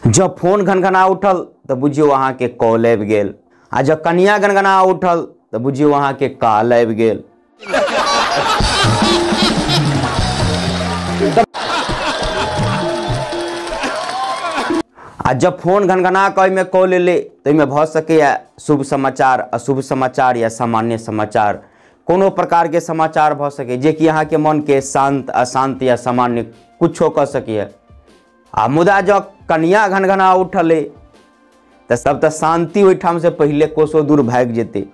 जब फोन घनघना उठल तऽ बुझियौ अहाँके कॉल आबि गेल, आ जब कनिया गनगना उठल तऽ बुझियौ अहाँके काल आबि गेल। आ जब फोन घनघना कऽ ओहिमे कॉल एलै तऽ ओहिमे भऽ सकैए शुभ समाचार, अशुभ समाचार या सामान्य समाचार, कोनो प्रकारके समाचार भऽ सकै जेकि अहाँके मनके शान्त, अशान्त या सामान्य कुछो कऽ सकैए। आ मुदा जँ कनिया घनघना उठलै तऽ सब तऽ शान्ति ओहिठाम से पहिले कोसो दूर भागि जेतै।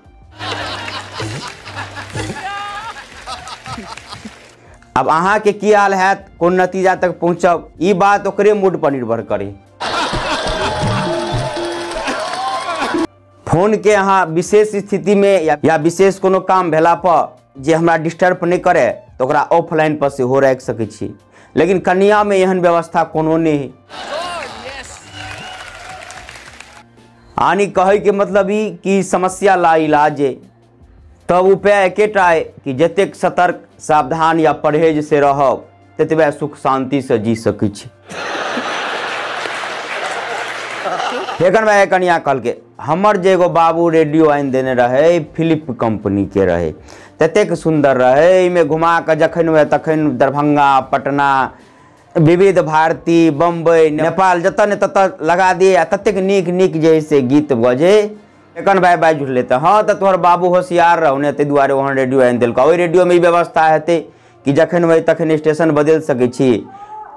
आब अहाँके की हाल हैत, कोन नतीजा तक पहुँचब, ई बात ओकरे मूड पर निर्भर करे। फोन के अहाँ विशेष स्थिति में या विशेष कोनो काम भेला पर जे हमरा डिस्टर्ब नहि करे तऽ ओकरा ऑफलाइन पर सेहो राखि सकै छी, लेकिन कनिया में एहन व्यवस्था कोनो नहि है। आनी कहै के मतलब ई कि समस्या ला इलाज है, तब उपाय एकेटा है कि जतेक सतर्क, सावधान या परहेज से रहब ततबे सुख शांति से जी सकै छी। फेकन भाई कनिया कहलकै हमर जे एगो बाबू रेडियो आनि देने रहे, फिलिप कंपनी के रहे, ततेक सुंदर रहे, एहिमे घुमा कऽ जखन हुए तखन दरभंगा, पटना, विविध भारती, बम्बई, नेपाल जतऽ ने ततऽ लगा दिए, आ ततेक नीक नीक जे से गीत बजे। फेकन भाई बाजि उठलै तऽ हँ तऽ तोहर बाबू होशियार रहौ ने, ताहि दुआरे ओहन रेडियो आनि देलकौ। ओहि रेडियोमे ई व्यवस्था हेतै कि जखन हुए तखन स्टेशन बदलि सकै छी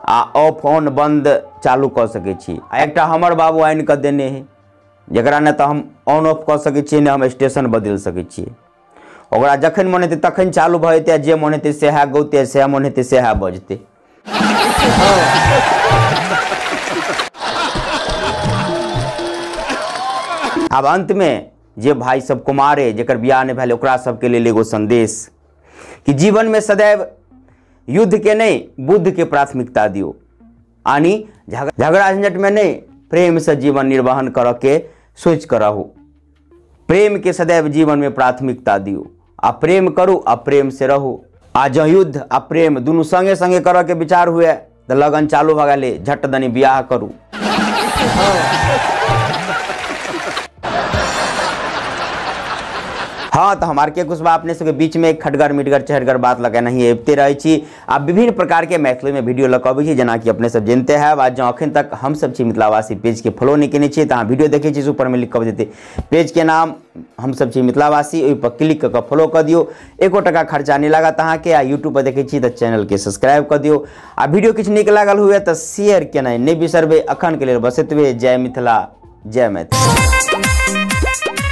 आ ऑफ ऑन बंद चालू कऽ सकै छी। आ एकटा हमर बाबू आनि कऽ देने है जकरा ने तऽ हम ऑन ऑफ कऽ सकै छियै ने हम स्टेशन बदलि सकै छियै। ओकरा जखन मन हेतै तखन चालू भऽ जेतै, आ जे मन हेतै सएह गौतै, सएह मन हेतै सएह बजतै। आब अंतमे जे भाई सब कुमारे जेकर बियाह नहि भेल ओकरा सबके लेल एगो संदेश कि जीवन में सदैव युद्ध के नहीं बुद्ध के प्राथमिकता दियो, आनी झगड़ा झंझट में नहीं, प्रेम से जीवन निर्वहन कर के सोच कर रहू। प्रेम के सदैव जीवन में प्राथमिकता दियो, आ प्रेम करू आ प्रेम से रहू। आ जँ युद्ध आ प्रेम दुनू संगे संगे करऽ के विचार हुए तऽ लगन चालू भऽ गेलै, झट दनी बियाह करू। हाँ तो हम आर के कुशवाहा अपने सबके बीच में खटगर मिटगर चहटगर बात लगे नहीं अबिते रहै छी आ विभिन्न प्रकार के मैथिली में वीडियो लऽ कऽ अबै छी, जेनाकि अपने सब जानते हैं। आ जँ अखन तक हम सब छी मिथिलावासी पेज के फॉलो नहीं केने छी तऽ अहाँ वीडियो देखै छी ऊपर में लिख कऽ देतै पेज के नाम हम सब छी मिथिलावासी, ओहि पर क्लिक कऽ कऽ फॉलो कऽ दियौ, एको टका खर्चा नहीं लागत अहाँके। आ यूट्यूब पर देखै छी तऽ चैनल के सब्सक्राइब कऽ दियौ। आ वीडियो किछु नीक लागल हुए तऽ शेयर केनाइ नहि बिसरबै। अखन के लेल बस एतबे। जय मिथिला, जय मैथिली।